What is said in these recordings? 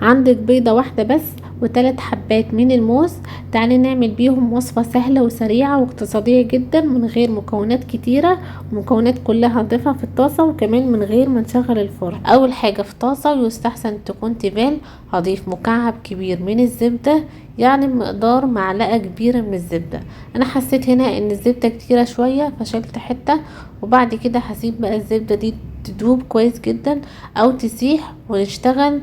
عندك بيضة واحدة بس وثلاث حبات من الموز. تعالي نعمل بيهم وصفة سهلة وسريعة واقتصادية جدا من غير مكونات كتيرة، ومكونات كلها هنضيفها في الطاسة، وكمان من غير ما نشغل الفرن. اول حاجة في طاسة ويستحسن تكون تيفال، هضيف مكعب كبير من الزبدة، يعني مقدار معلقة كبيرة من الزبدة. انا حسيت هنا ان الزبدة كتيرة شوية فشلت حتة، وبعد كده هسيب بقى الزبدة دي تدوب كويس جدا او تسيح، ونشتغل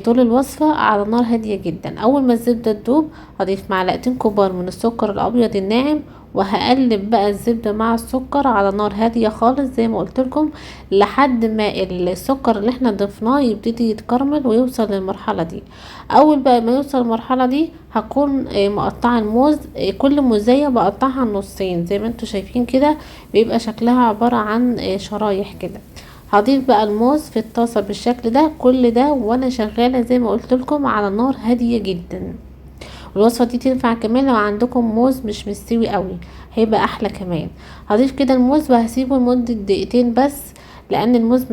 طول الوصفة على نار هادية جدا. اول ما الزبدة تدوب هضيف معلقتين كبار من السكر الابيض الناعم، وهقلب بقى الزبدة مع السكر على نار هادية خالص زي ما قلت لكم، لحد ما السكر اللي احنا ضفناه يبتدي يتكرمل ويوصل للمرحلة دي. اول بقى ما يوصل للمرحلة دي هكون مقطعة الموز، كل موزاية بقطعها نصين زي ما انتوا شايفين كده، بيبقى شكلها عبارة عن شرايح كده. هضيف بقى الموز في الطاسة بالشكل ده، كل ده وانا شغالة زي ما قلت لكم على نار هادية جدا. الوصفة دي تنفع كمان لو عندكم موز مش مستوي قوي، هيبقى احلى كمان. هضيف كده الموز وهسيبه لمدة دقيقتين بس، لان الموز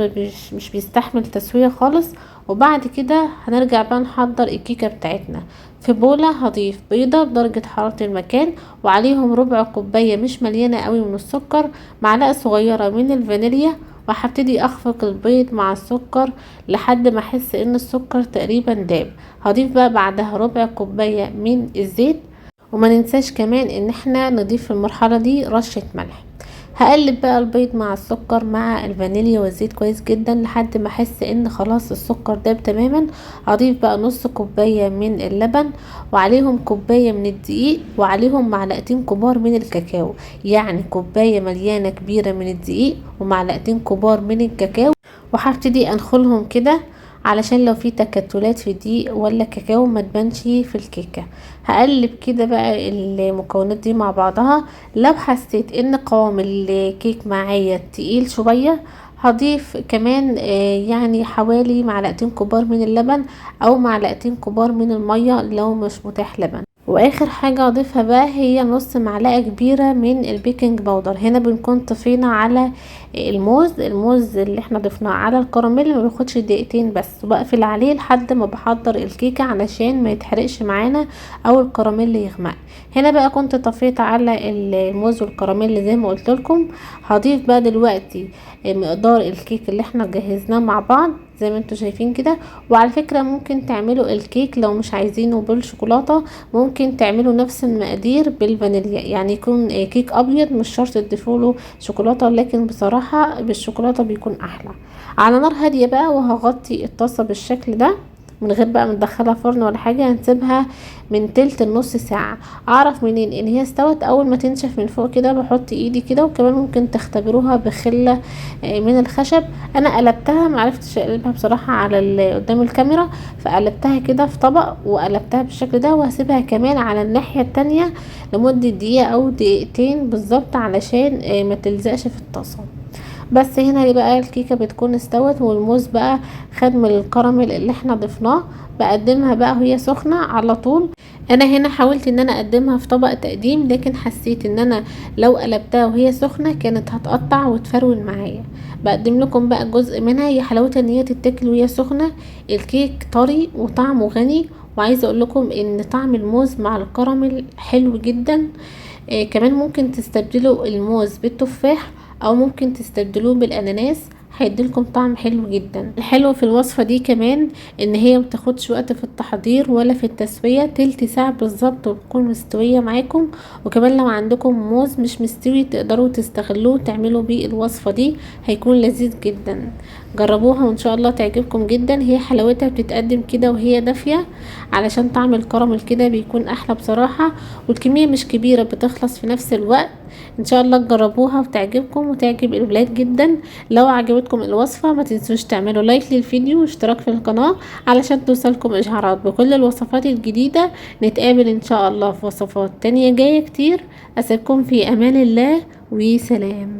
مش بيستحمل تسوية خالص. وبعد كده هنرجع بقى نحضر الكيكة بتاعتنا. في بولة هضيف بيضة بدرجة حرارة المكان، وعليهم ربع كوباية مش مليانة قوي من السكر، معلقة صغيرة من الفانيليا، وهبتدي اخفق البيض مع السكر لحد ما احس ان السكر تقريبا داب. هضيف بقى بعدها ربع كوباية من الزيت، وما ننساش كمان ان احنا نضيف في المرحلة دي رشة ملح. هقلب بقى البيض مع السكر مع الفانيليا والزيت كويس جدا لحد ما احس ان خلاص السكر داب تماما. هضيف بقى نص كوباية من اللبن، وعليهم كوباية من الدقيق، وعليهم معلقتين كبار من الكاكاو، يعني كوباية مليانة كبيرة من الدقيق ومعلقتين كبار من الكاكاو. وهبتدي انخلهم كده علشان لو في تكتلات في دقيق ولا كاكاو ما تبانش في الكيكة. هقلب كده بقى المكونات دي مع بعضها. لو حسيت ان قوام الكيك معايا تقيل شوية هضيف كمان حوالي معلقتين كبار من اللبن او معلقتين كبار من المية لو مش متاح لبن. واخر حاجة اضيفها بقى هي نص معلقة كبيرة من البيكنج باودر. هنا بنكون طفينا على الموز اللي احنا ضفناه على الكراميل، ما بياخدش دقيقتين بس، وبقفل عليه لحد ما بحضر الكيكة علشان ما يتحرقش معانا او الكراميل يغمق. هنا بقى كنت طفيت على الموز والكراميل زي ما قلت لكم. هضيف بقى دلوقتي مقدار الكيك اللي احنا جهزناه مع بعض زي ما انتوا شايفين كده. وعلى فكرة ممكن تعملوا الكيك لو مش عايزينه بالشوكولاتة، ممكن تعملوا نفس المقادير بالفانيليا، يعني يكون كيك ابيض مش شرط تضيفوا له شوكولاتة، لكن بصراحة بالشوكولاتة بيكون احلى. على نار هادية بقى، وهغطي الطاسة بالشكل ده من غير بقى ما ندخلها فرن ولا حاجة. هنسيبها من تلت لنص ساعة. اعرف منين ان هي استوت؟ اول ما تنشف من فوق كده بحط ايدي كده، وكمان ممكن تختبروها بخلة من الخشب. انا قلبتها، معرفتش اقلبها بصراحة على قدام الكاميرا، فقلبتها كده في طبق وقلبتها بالشكل ده، وهسيبها كمان على الناحية التانية لمدة دقيقة او دقيقتين بالظبط علشان ما تلزقش في الطاسة. بس هنا بقى الكيكة بتكون استوت، والموز بقى خد من الكراميل اللي احنا ضفناه. بقدمها بقى وهي سخنة على طول. انا هنا حاولت ان انا اقدمها في طبق تقديم، لكن حسيت ان انا لو قلبتها وهي سخنة كانت هتقطع وتفرول معايا. بقدم لكم بقى جزء منها. هي حلاوتها ان هي تتاكل وهي سخنة. الكيك طري وطعمه غني، وعايزة اقول لكم ان طعم الموز مع الكراميل حلو جدا. كمان ممكن تستبدلوا الموز بالتفاح او ممكن تستبدلوه بالاناناس، هيديلكم طعم حلو جدا. الحلو في الوصفة دي كمان ان هي متاخدش وقت في التحضير ولا في التسوية، تلت ساعة بالظبط وتكون مستوية معاكم. وكمان لو عندكم موز مش مستوي تقدروا تستغلوه وتعملوا بيه الوصفة دي، هيكون لذيذ جدا. جربوها وان شاء الله تعجبكم جدا. هي حلاوتها بتتقدم كده وهي دافية علشان طعم الكراميل كده بيكون احلى بصراحة، والكمية مش كبيرة بتخلص في نفس الوقت. ان شاء الله تجربوها وتعجبكم وتعجب الولاد جدا. لو عجبتكم الوصفة ما تنسوش تعملوا لايك للفيديو واشتراك في القناة علشان توصلكم اشعارات بكل الوصفات الجديدة. نتقابل ان شاء الله في وصفات تانية جاية كتير. اسيبكم في امان الله وسلام.